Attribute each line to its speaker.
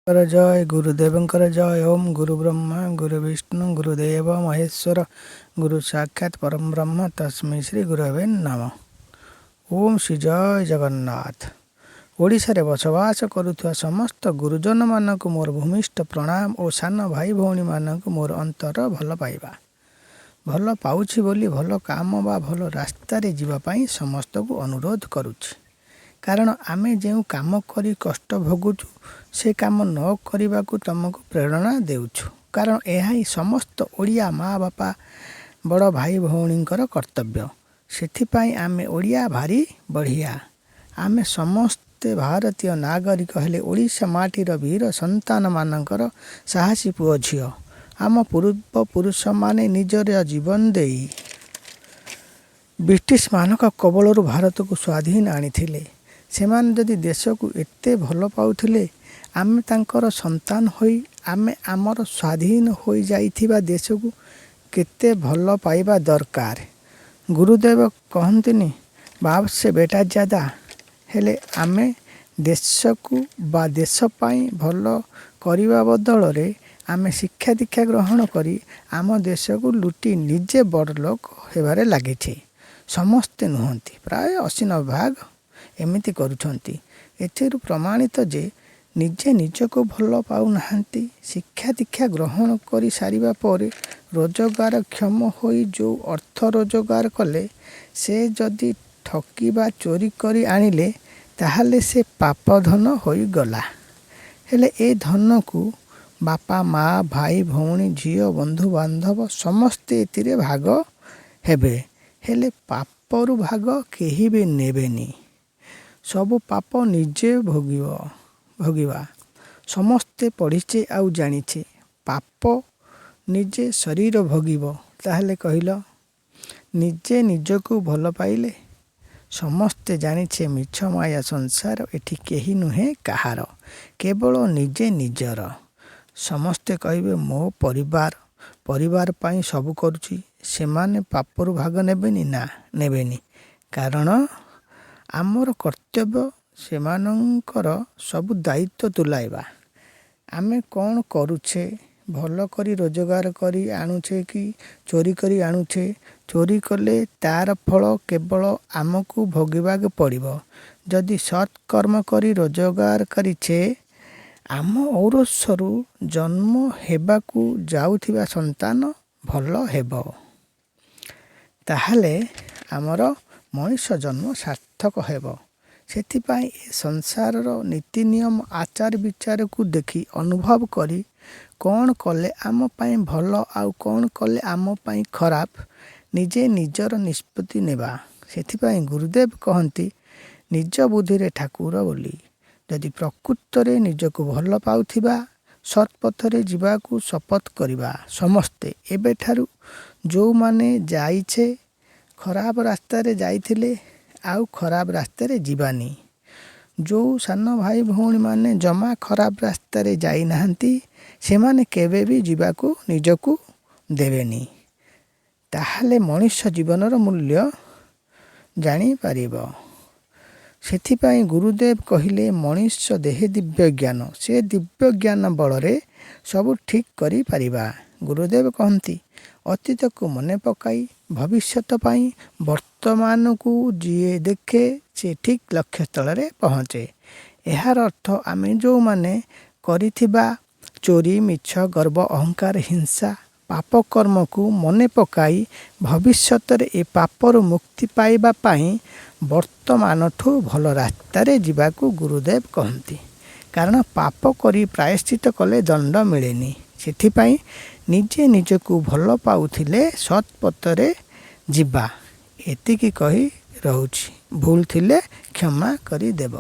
Speaker 1: ଜୟ ଗୁରୁଦେବଙ୍କର ଜୟ। ଓମ୍ ଗୁରୁ ବ୍ରହ୍ମା ଗୁରୁ ବିଷ୍ଣୁ ଗୁରୁଦେବ ମହେଶ୍ୱର, ଗୁରୁ ସାକ୍ଷାତ ପରମ ବ୍ରହ୍ମ ତସ୍ମୈ ଶ୍ରୀ ଗୁରବେ ନମଃ। ଓମ୍ ଶ୍ରୀ ଜୟ ଜଗନ୍ନାଥ। ଓଡ଼ିଶାରେ ବସବାସ କରୁଥିବା ସମସ୍ତ ଗୁରୁଜନମାନଙ୍କୁ ମୋର ଭୂମିଷ୍ଠ ପ୍ରଣାମ ଓ ସାନ ଭାଇ ଭଉଣୀମାନଙ୍କୁ ମୋର ଅନ୍ତର ଭଲ ପାଇବା। ଭଲ ପାଉଛି ବୋଲି ଭଲ କାମ ବା ଭଲ ରାସ୍ତାରେ ଯିବା ପାଇଁ ସମସ୍ତଙ୍କୁ ଅନୁରୋଧ କରୁଛି। କାରଣ ଆମେ ଯେଉଁ କାମ କରି କଷ୍ଟ ଭୋଗୁଛୁ, ସେ କାମ ନ କରିବାକୁ ତୁମକୁ ପ୍ରେରଣା ଦେଉଛୁ। କାରଣ ଏହା ହିଁ ସମସ୍ତ ଓଡ଼ିଆ ମା ବାପା, ବଡ଼ ଭାଇ ଭଉଣୀଙ୍କର କର୍ତ୍ତବ୍ୟ। ସେଥିପାଇଁ ଆମେ ଓଡ଼ିଆ ଭାରି ବଢ଼ିଆ। ଆମେ ସମସ୍ତେ ଭାରତୀୟ ନାଗରିକ ହେଲେ ଓଡ଼ିଶା ମାଟିର ବୀର ସନ୍ତାନମାନଙ୍କର ସାହସୀ ପୁଅ ଝିଅ। ଆମ ପୂର୍ବପୁରୁଷମାନେ ନିଜର ଜୀବନ ଦେଇ ବ୍ରିଟିଶମାନଙ୍କ କବଳରୁ ଭାରତକୁ ସ୍ୱାଧୀନ ଆଣିଥିଲେ। ସେମାନେ ଯଦି ଦେଶକୁ ଏତେ ଭଲ ପାଉଥିଲେ, ଆମେ ତାଙ୍କର ସନ୍ତାନ ହୋଇ ଆମେ ଆମର ସ୍ୱାଧୀନ ହୋଇଯାଇଥିବା ଦେଶକୁ କେତେ ଭଲ ପାଇବା ଦରକାର। ଗୁରୁଦେବ କହନ୍ତିନି, ବାପ ସେ ବେଟା ଜ୍ୟାଦା। ହେଲେ ଆମେ ଦେଶକୁ ବା ଦେଶ ପାଇଁ ଭଲ କରିବା ବଦଳରେ ଆମେ ଶିକ୍ଷା ଦୀକ୍ଷା ଗ୍ରହଣ କରି ଆମ ଦେଶକୁ ଲୁଟି ନିଜେ ବଡ଼ ଲୋକ ହେବାରେ ଲାଗିଛେ। ସମସ୍ତେ ନୁହନ୍ତି, ପ୍ରାୟ 80-90 ଭାଗ ଏମିତି କରୁଛନ୍ତି। ଏଥିରୁ ପ୍ରମାଣିତ ଯେ ନିଜେ ନିଜକୁ ଭଲ ପାଉନାହାନ୍ତି। ଶିକ୍ଷା ଦୀକ୍ଷା ଗ୍ରହଣ କରି ସାରିବା ପରେ ରୋଜଗାରକ୍ଷମ ହୋଇ ଯେଉଁ ଅର୍ଥ ରୋଜଗାର କଲେ, ସେ ଯଦି ଠକି ବା ଚୋରି କରି ଆଣିଲେ, ତାହେଲେ ସେ ପାପ ଧନ ହୋଇଗଲା। ହେଲେ ଏ ଧନକୁ ବାପା, ମା, ଭାଇ, ଭଉଣୀ, ଝିଅ, ବନ୍ଧୁବାନ୍ଧବ ସମସ୍ତେ ଏଥିରେ ଭାଗ ହେବେ। ହେଲେ ପାପରୁ ଭାଗ କେହି ବି ନେବେନି। ସବୁ ପାପ ନିଜେ ଭୋଗିବ ଭୋଗିବା। ସମସ୍ତେ ପଢ଼ିଛେ ଆଉ ଜାଣିଛେ, ପାପ ନିଜେ ଶରୀର ଭୋଗିବ। ତାହେଲେ କହିଲ, ନିଜେ ନିଜକୁ ଭଲ ପାଇଲେ? ସମସ୍ତେ ଜାଣିଛେ ମିଛ ମାୟା ସଂସାର, ଏଠି କେହି ନୁହେଁ କାହାର, କେବଳ ନିଜେ ନିଜର। ସମସ୍ତେ କହିବେ ମୋ ପରିବାର, ପରିବାର ପାଇଁ ସବୁ କରୁଛି। ସେମାନେ ପାପରୁ ଭାଗ ନେବେନି? ନା, ନେବେନି। କାରଣ ଆମର କର୍ତ୍ତବ୍ୟ ସେମାନଙ୍କର ସବୁ ଦାୟିତ୍ୱ ତୁଲାଇବା। ଆମେ କ'ଣ କରୁଛେ? ଭଲ କରି ରୋଜଗାର କରି ଆଣୁଛେ କି ଚୋରି କରି ଆଣୁଛେ? ଚୋରି କଲେ ତାର ଫଳ କେବଳ ଆମକୁ ଭୋଗିବାକୁ ପଡ଼ିବ। ଯଦି ସତ୍କର୍ମ କରି ରୋଜଗାର କରିଛେ, ଆମ ଔରସରୁ ଜନ୍ମ ହେବାକୁ ଯାଉଥିବା ସନ୍ତାନ ଭଲ ହେବ। ତାହେଲେ ଆମର ମଣିଷ ଜନ୍ମ ସାର୍ଥକ ହେବ। ସେଥିପାଇଁ ଏ ସଂସାରର ନୀତି ନିୟମ, ଆଚାର ବିଚାରକୁ ଦେଖି ଅନୁଭବ କରି କ'ଣ କଲେ ଆମ ପାଇଁ ଭଲ ଆଉ କ'ଣ କଲେ ଆମ ପାଇଁ ଖରାପ, ନିଜେ ନିଜର ନିଷ୍ପତ୍ତି ନେବା। ସେଥିପାଇଁ ଗୁରୁଦେବ କହନ୍ତି, ନିଜ ବୁଦ୍ଧିରେ ଠାକୁର ବୋଲି। ଯଦି ପ୍ରକୃତରେ ନିଜକୁ ଭଲ ପାଉଥିବା, ସତ୍ପଥରେ ଯିବାକୁ ଶପଥ କରିବା ସମସ୍ତେ ଏବେଠାରୁ। ଯେଉଁମାନେ ଯାଇଛେ, ଖରାପ ରାସ୍ତାରେ ଯାଇଥିଲେ, ଆଉ ଖରାପ ରାସ୍ତାରେ ଯିବାନି। ଯେଉଁ ସାନ ଭାଇ ଭଉଣୀମାନେ ଜମା ଖରାପ ରାସ୍ତାରେ ଯାଇନାହାନ୍ତି, ସେମାନେ କେବେ ବି ଯିବାକୁ ନିଜକୁ ଦେବେନି। ତାହେଲେ ମଣିଷ ଜୀବନର ମୂଲ୍ୟ ଜାଣିପାରିବ। ସେଥିପାଇଁ ଗୁରୁଦେବ କହିଲେ, ମଣିଷ ଦେହେ ଦିବ୍ୟ ଜ୍ଞାନ। ସେ ଦିବ୍ୟ ଜ୍ଞାନ ବଳରେ ସବୁ ଠିକ୍ କରିପାରିବା। ଗୁରୁଦେବ କହନ୍ତି, ଅତୀତକୁ ମନେ ପକାଇ ଭବିଷ୍ୟତ ପାଇଁ ବର୍ତ୍ତମାନକୁ ଯିଏ ଦେଖେ, ସେ ଠିକ୍ ଲକ୍ଷ୍ୟସ୍ଥଳରେ ପହଞ୍ଚେ। ଏହାର ଅର୍ଥ ଆମେ ଯେଉଁମାନେ କରିଥିବା ଚୋରି, ମିଛ, ଗର୍ବ, ଅହଙ୍କାର, ହିଂସା, ପାପ କର୍ମକୁ ମନେ ପକାଇ ଭବିଷ୍ୟତରେ ଏ ପାପରୁ ମୁକ୍ତି ପାଇବା ପାଇଁ ବର୍ତ୍ତମାନଠୁ ଭଲ ରାସ୍ତାରେ ଯିବାକୁ ଗୁରୁଦେବ କହନ୍ତି। କାରଣ ପାପ କରି ପ୍ରାୟଶ୍ଚିତ କଲେ ଦଣ୍ଡ ମିଳେନି। ସେଥିପାଇଁ ନିଜେ ନିଜକୁ ଭଲ ପାଉଥିଲେ ସତ୍ପଥରେ ଯିବା। ଏତିକି କହି ରହୁଛି, ଭୁଲ ଥିଲେ କ୍ଷମା କରିଦେବ।